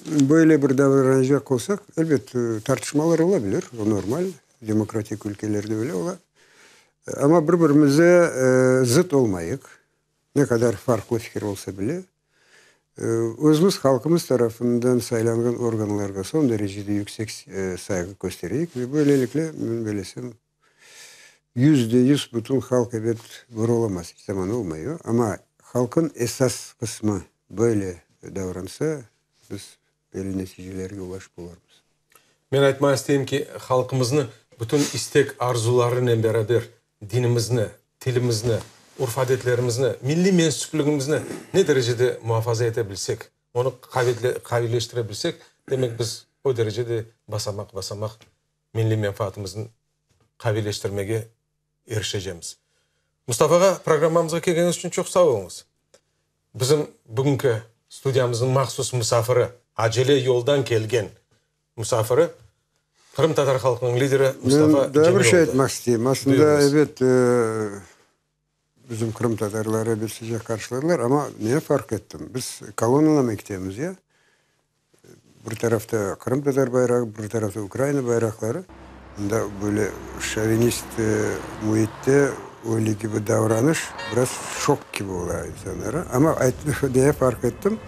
Böyle bir davranacaq olsaq, elbet, tartışmalar ola bilir, o normal, demokratik ülkelerde öyle ola. Amma bir-birimize zıt olmayıq, ne qadar farqlı fikir olsa bile. Özümiz halqımız tarafından saylanğan organlarğa soñ derecede yüksek sayğı köstereyik ve böylelikle, men belesem, 100% bütün halq, ebet, bir olamaz, iç zaman olmay o, amma halqın esas qısmı böyle davransa, biz belli neticelerge ulaşıp olurmız. Men aytmağa isteyim ki, halqımıznı bütün istek-arzularınen beraber dinimizni, tilimizni, urf-adetlerimizni, milliy mensüpligimizni ne derecede muafaza ete bilsek, onı qaviyleştire bilsek, demek biz o derecede basamaq-basamaq milliy menfaatımıznı qaviyleştirmege irişecemiz. Mustafa ağa, programmamızğa kelgeniñiz içün çoq sağ oluñız. Bizim bugünki studiyamıznıñ mahsus musafiri, acele yoldan kelgen musafiri, qırımtatar halqınıñ lideri Mustafa Men daa bir Cemiloğlu. şey aytmaq isteyim. Aslında, Buyurıñız. ebet, bizim qırımtatarlar ebet sıcaq qarşıladılar, amma ne farq ettim, biz kolonnalama ketemiz ya, Bir tarafta qırımtatar bayrağı, bir tarafta Ukraina bayraqları. Mında böyle şovinist müitte öyle kibi davranış biraz şok kibi ola insanlara. Amma neye farq ettim,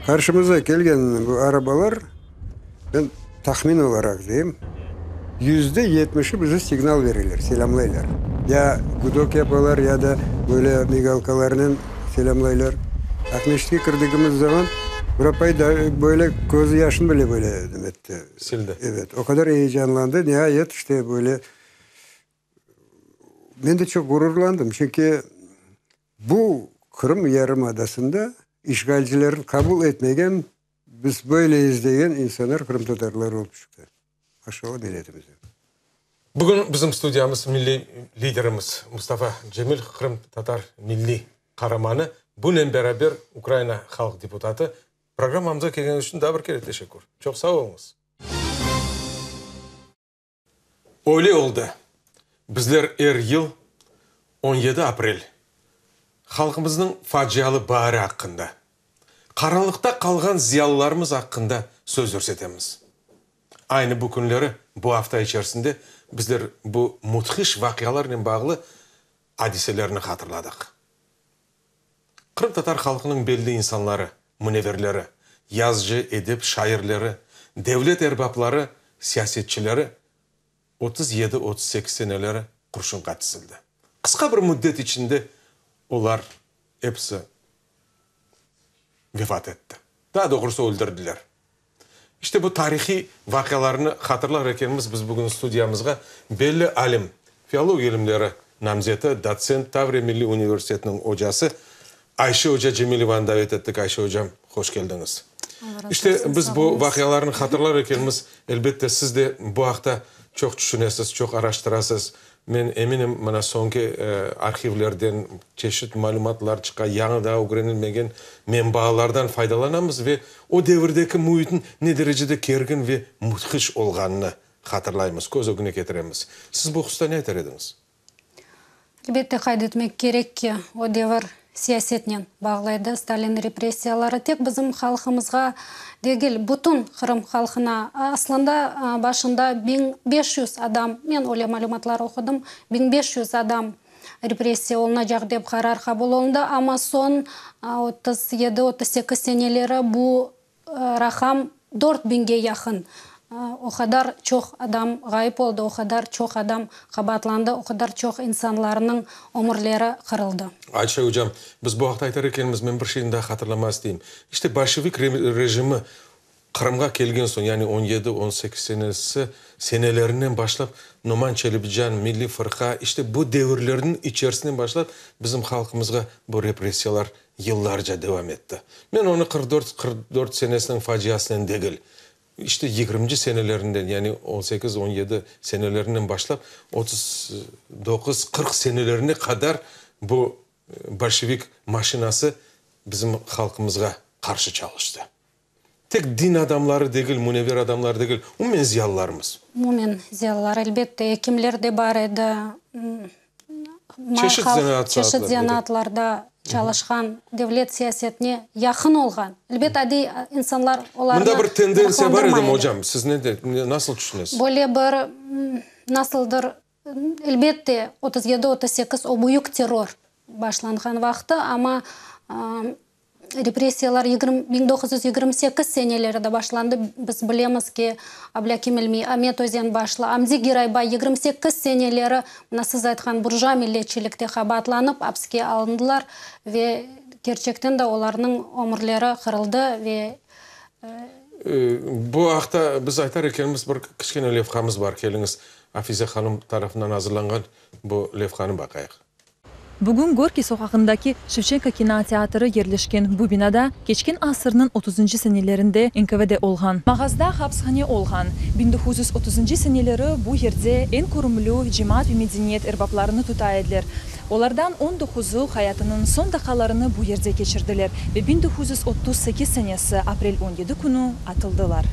qarşımıza kelgen bu arabalar, men tahmin olaraq deyim, %70-i bize signal bereler, selâmlaylar. Ya gudok yapalar, ya da böyle migalkalarnen selâmlaylar. Aqmescitke kirdigimiz zaman bir apay da böyle közü yaşın bile böyle neme etti. Sildi. Evet, o qadar eyecanlandı. Niayet, işte, böyle men de çoq ğururlandım, çünki bu Qırım yarımadasında işğalcilerni qabul etmegen Biz böyleyiz degen insanlar qırımtatarlar olıp çıqtı. Maşallah milletimize. Bugün bizim studiyamız milliy liderimiz Mustafa Cemil, qırımtatar milliy qaramanı, bunen beraber Ukraina halq deputatı. Programmamıza kelgeniñiz içün daa bir kere teşekkür. Çoq sağ oluñız. Öyle oldı. Bizler er yıl 17 aprel, halqımıznıñ facialı baari aqqında, qaranlıqta qalğan ziyalılarımız aqqında söz yürsetemiz. Aynı bu künleri, bu afta içerisinde bizler bu müthiş vaqialarnen bağlı adiselerni hatırladıq. Qırımtatar halqınıñ belli insanları, müneverleri, yazıcı, edip, şairleri, devlet erbapları, siyasetçileri 37, 38 seneleri qurşunğa tizildi. Qısqa bir müddet içinde olar episi vefat etti. Daa doğrusı öldürdiler. İşte bu tarihiy vaqialarnı hatırlar ekenmiz, biz bugün studiyamızğa belli alim, filologiya ilimleri namzeti, dotsent, Tavriya milliy universitetiniñ ocası Ayşe oca Cemilevanı davet ettik. Ayşe ocam, hoş keldiñiz. İşte biz bu vaqialarnı hatırlar ekenmiz, elbette, siz de bu aqta çoq tüşünesiz, çoq araştırasız. Men eminim, mına soñki arhivlerden çeşit malümatlar çıqa, yañı daa ögrenilmegen menbaalardan faydalanamız ve o devirdeki müitniñ ne derecede kergin ve müthiş olğanını hatırlaymız, köz ögüne ketiremiz. Siz bu hususta ne aytar ediñiz? Elbette, qayd etmek kerek ki, o devir siyasetnen bağlı edi. Stalin repressiyaları tek bizim halqımızğa degil, bütün Qırım halqına, aslında, başında 1500 adam, men öyle malümatlar oqudım, 1500 adam repressiya olunacaq dep qarar qabul olundı, amma soñ 37, 38 seneleri bu Raqam dört biñge yaqın. O qadar çoq adam ğayıp oldı, o qadar çoq adam qabaatlandı, o qadar çoq insanlarnıñ ömürleri qırıldı. Ayşe ocam, biz bu aqta aytar ekenmiz, men bir şeyni daa hatırlamağa isteyim. İşte bolşevik rejimi Qırımğa kelgen soñ, yani on yedi, on sekiz senesi, senelerinden başlap Noman Çelebicihan, Milliy fırqa, işte bu devirlerniñ içerisinden başlap bizim halqımızğa bu repressiyalar yıllarca devam etti. Men onı 44, 44 senesiniñ faciasınen degil, işte yigirminci senelerinden, yani on sekiz, on yedi senelerinden başlap 39, 40 senelerine qadar bu bolşevik maşinası bizim halqımızğa qarşı çalıştı. Tek din adamları degil, münevver adamlar degil, umumen ziyalılarımız. Umumen ziyalılar, elbette, ekimler de bar edi, Çeşit zenaat çeşit saatları, zenaatlarda çalışqan, devlet siyasetine yaqın olğan, elbet, adiy insanlar olarnı Mında bir tendentsiya bar edimi, meraqlandırmay edi. ocam? Siz ne de, nasıl tüşünesiz? Böyle bir, nasıldır, elbette, 37, 38 o büyük terror başlanğan vaqtı, amma Repressiyalar 1928 seneleride başlandı. Biz bilemiz ki, Ablâkim İlmiy, Amet Özenbaşlı, Amdi Giraybay 28 seneleri, mına siz aytqan burjua milletçilikte qabaatlanıp apske alındılar ve kerçekten de olarnıñ ömürleri qırıldı ve. Bu aqta biz aytar ekenmiz, bir kiçkene levhamız bar, keliñiz, Afize hanım tarafından azırlanğan bu levhanı baqayıq. Bugün Gorkiy soqağındaki Şevçenko kino teatrı yerleşken bu binada keçken asırnıñ otuzıncı senelerinde NKVD olğan. Mağazda hapshane olğan. 1930-ncı seneleri bu yerde eñ körümli cemaat ve medeniyet erbaplarını tuta ediler. Olardan on doquzı hayatınıñ soñ daqqalarını bu yerde keçirdiler ve 1938 senesi aprel on yedi künü atıldılar.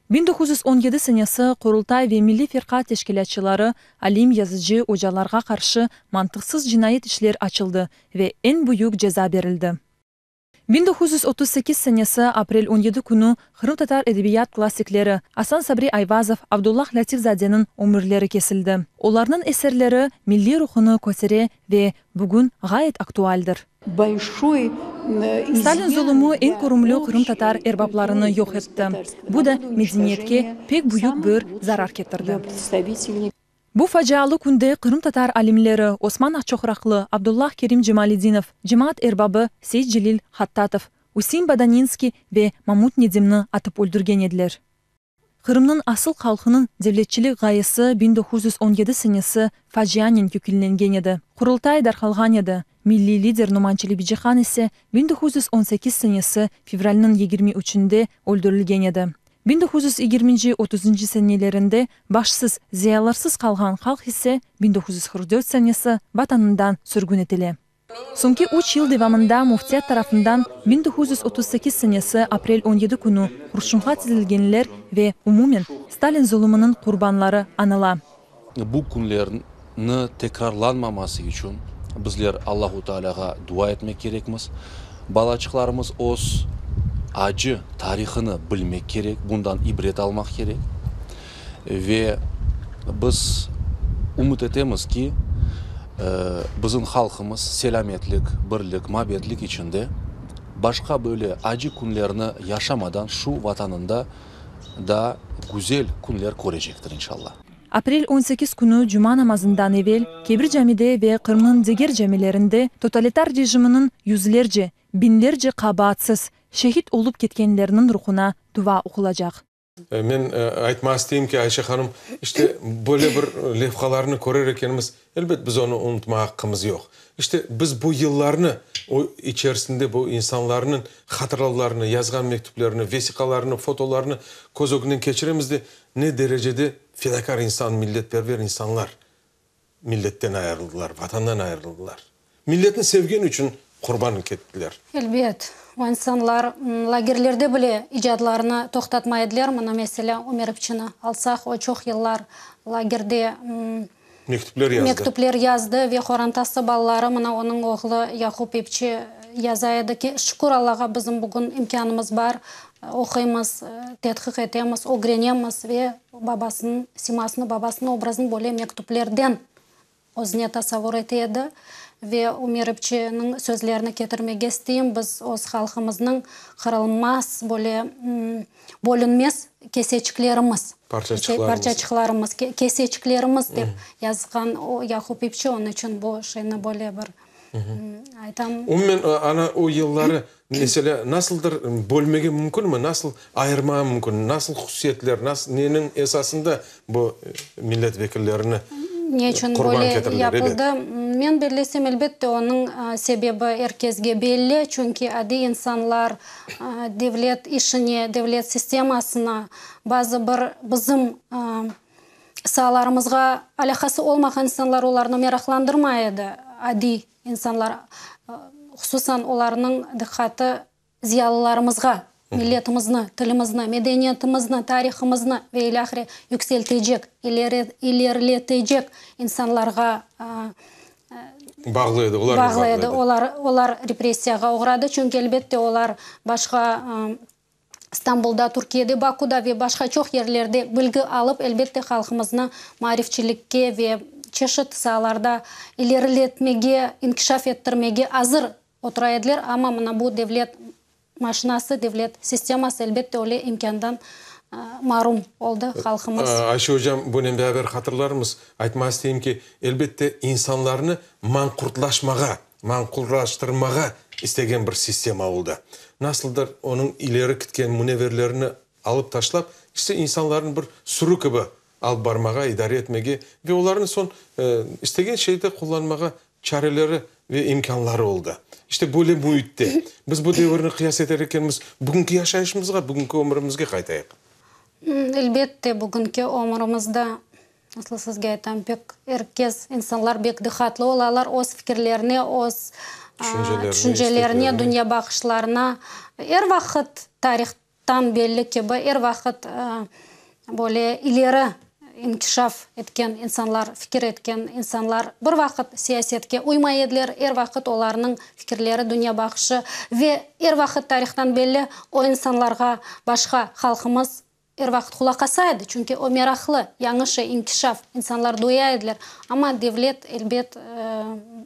1917 senesi Qurultay ve Milliy Firqa teşkilâtçıları, alim, yazıcı, ocalarğa qarşı mantıqsız cinayet işler açıldı ve eñ büyük ceza berildi. 1938 senesi aprel on yedi künü qırımtatar edebiyat klassikleri Asan Sabri Ayvazov, Abdullah Lâtif-zadeniñ ömürleri kesildi. Olarnıñ eserleri milliy ruhunı kötere ve bugün ğayet aktualdir. Stalin zulumı eñ körümli qırımtatar erbaplarını yoq etti, bu da medeniyetke pek büyük bir zarar ketirdi. Bu facialı künde qırımtatar alimleri Osman Aqçoqraqlı, Abdullah Kerim Cemaledinov, cemaat erbabı Seyitcelil Hattatov, Üsein Bodaninskiy ve Mamut Nedimni atıp öldürgen ediler. Qırımnıñ asıl halqınıñ devletçilik ğayesi 1917 senesi facianen yekünlengen edi. Qurultay darqalğan edi, milliy lider Noman Çelebicihan ise 1918 senesi fevralniñ yigirmi üçünde öldürilgen edi. Bin doquz yüz yigirminci, otuzıncı senelerinde başsız, ziyalılarsız qalğan halq ise 1944 senesi Vatanından sürgün etile. Soñki üç yıl devamında müftiyat tarafından 1938 senesi aprel on yedi künü qurşunğa tizilgenler ve umumen Stalin zulumınıñ qurbanları añıla. Bu künlerni tekrarlanmaması içün bizler Allahu Tealâğa dua etmek kerekmiz. Balaçıqlarımız öz acı tarihını bilmek kerek, bundan ibret almaq kerek. Ve biz ümüt etemiz ki, bizim halqımız selâmetlik, birlik, mabetlik içinde başqa böyle acı künlerni yaşamadan şu Vatanında daa güzel künler körecektir, inşallah. Aprel on sekiz künü cuma namazından evel Kebir camide ve Qırımnıñ diger camilerinde totalitar rejiminiñ yüzlerce, biñlerce qabaatsız şehit olıp ketkenlerniñ ruhuna dua oqulacaq. Men aytmağa isteyim ki, Ayşe hanım, işte, böyle bir levhalarnı körer ekenimiz, elbet, biz onı unutmağa aqqımız yoq. İşte, biz bu yıllarnı, o içerisinde bu insanlarnıñ hatıralarını, yazğan mektüplerini, vesiqalarını, fotolarını köz ögünden keçiremiz de, ne derecede fedakâr insan, milletperver insanlar milletten ayırıldılar, Vatandan ayırıldılar. Milletni sevgeni içün qurban kettiler. Elbet, o insanlar lagerlerde bile icadlarını toqtatmay ediler. Mına, meselâ, Ümer İpçini alsaq, o çoq yıllar lagerde Mektüpler yazdı. mektüpler yazdı ve qorantası, balaları, mına, onıñ oğlu Yaqub İpçi yaza edi ki, şükür Allağa, bizim bugün imkânımız bar, oquymız, tedqiq etemiz, ögrenemiz ve babasınıñ simasını, babasınıñ obrazını böyle mektüplerden özüne tasavvur ete edi. Ve Ümer İpçiniñ sözlerini ketirmege isteyim, Biz öz halqımıznıñ qırılmaz, böyle bölünmez keseçiklerimiz, Parçaçıqlarımız. parçaçıqlarımız, keseçiklerimiz dep yazğan o Yaqub İpçi, onıñ içün bu şeyni böyle bir aytam. Umumen, ana o yılları, meselâ, nasıldır bölmege mümkünmi, nasıl ayırmağa mümkün, nasıl hususiyetler, nasıl, neniñ esasında bu millet vekillerini Ne içün qurban böyle ketirdiler? Ebet. yapıldı? Men bellesem, elbette, onıñ sebebi er kesge belli, çünki adiy insanlar devlet işine, devlet sistemasına, bazı bir bizim saalarımızğa alâqası olmağan insanlar olarnı meraqlandırmay edi, adiy insanlar, hususan olarnıñ diqqatı ziyalılarımızğa. milletimizni, tilimizni, medeniyetimizni, tarihımıznı ve ilâhre yükseltecek, ileriletecek insanlarğa Bağlı edi, olarnen bağlı edi. Olar, olar repressiyağa oğradı, çünki, elbette, olar başqa İstanbulda, Türkiyede, Bakuda ve başqa çoq yerlerde bilgi alıp, elbette, halqımıznı maarifçilikke ve çeşit saalarda ileriletmege, inkişaf ettirmege azır otura ediler, amma mına bu devlet maşinası, devlet sisteması, elbette, öyle imkândan marum oldı halqımız. Ayşe ocam, bunen beraber hatırlarmız, aytmağa isteyim ki, elbette, insanlarnı manqurtlaşmağa, manqurlaştırmağa istegen bir sistema oldı. Nasıldır onıñ ileri kitken müneverlerini alıp taşlap, işte insanlarnı bir sürü kibi alıp barmağa, idare etmege ve olarnı soñ istegen şeyde qullanmağa çareleri ve imkânları oldı. İşte böyle müitte biz bu devirni qıyas eter ekenmiz, bugünki yaşayışımızğa, bugünki ömürimizge qaytayıq. Elbette, bugünki ömürimizde, nasıl sizge aytam, pek er kes, insanlar bek diqqatlı olalar, öz fikirlerine, öz tüşüncelerine, dünyabaqışlarına. Er vaqıt tarih Tam belli kibi, er vaqıt böyle ileri inkişaf etken insanlar, fikir etken insanlar bir vaqıt siyasetke uymay ediler, er vaqıt olarnıñ fikirleri, dünyabaqışı ve er vaqıt tarihtan belli, o insanlarğa başqa halqımız er vaqıt qulaq asa edi, çünki o meraqlı, yañı şey, inkişaf, insanlar duya ediler. Amma devlet, elbet,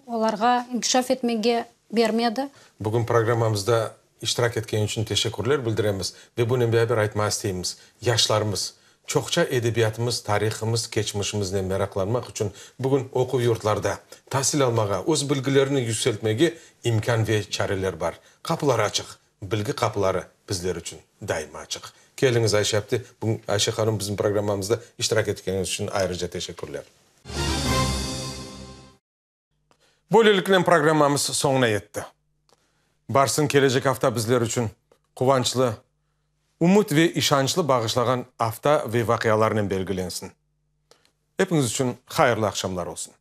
olarğa inkişaf etmege bermedi. Bugün programmamızda İştirak etkeni içün teşekkürler bildiremiz ve bunen beraber aytmağa isteymiz, yaşlarımız, çoqça edebiyatımız, tarihımız, keçmişimiznen meraqlanmaq içün bugün oquv yurtlarda tasil almağa, öz bilgilerini yükseltmege imkân ve çareler bar. Qapılar açıq, bilgi qapıları bizler içün daima açıq. Keliñiz, Ayşe apte, bugün Ayşe hanım bizim programmamızda iştirak etkeniñiz içün ayrıca teşekkürler. Böyleliknen programmamız soñuna yetti. Barsın kelecek afta bizler içün quvançlı, ümüt ve işançlı bağışlağan afta ve vaqialarnen belgilensin. Epiñiz içün hayırlı aqşamlar olsun.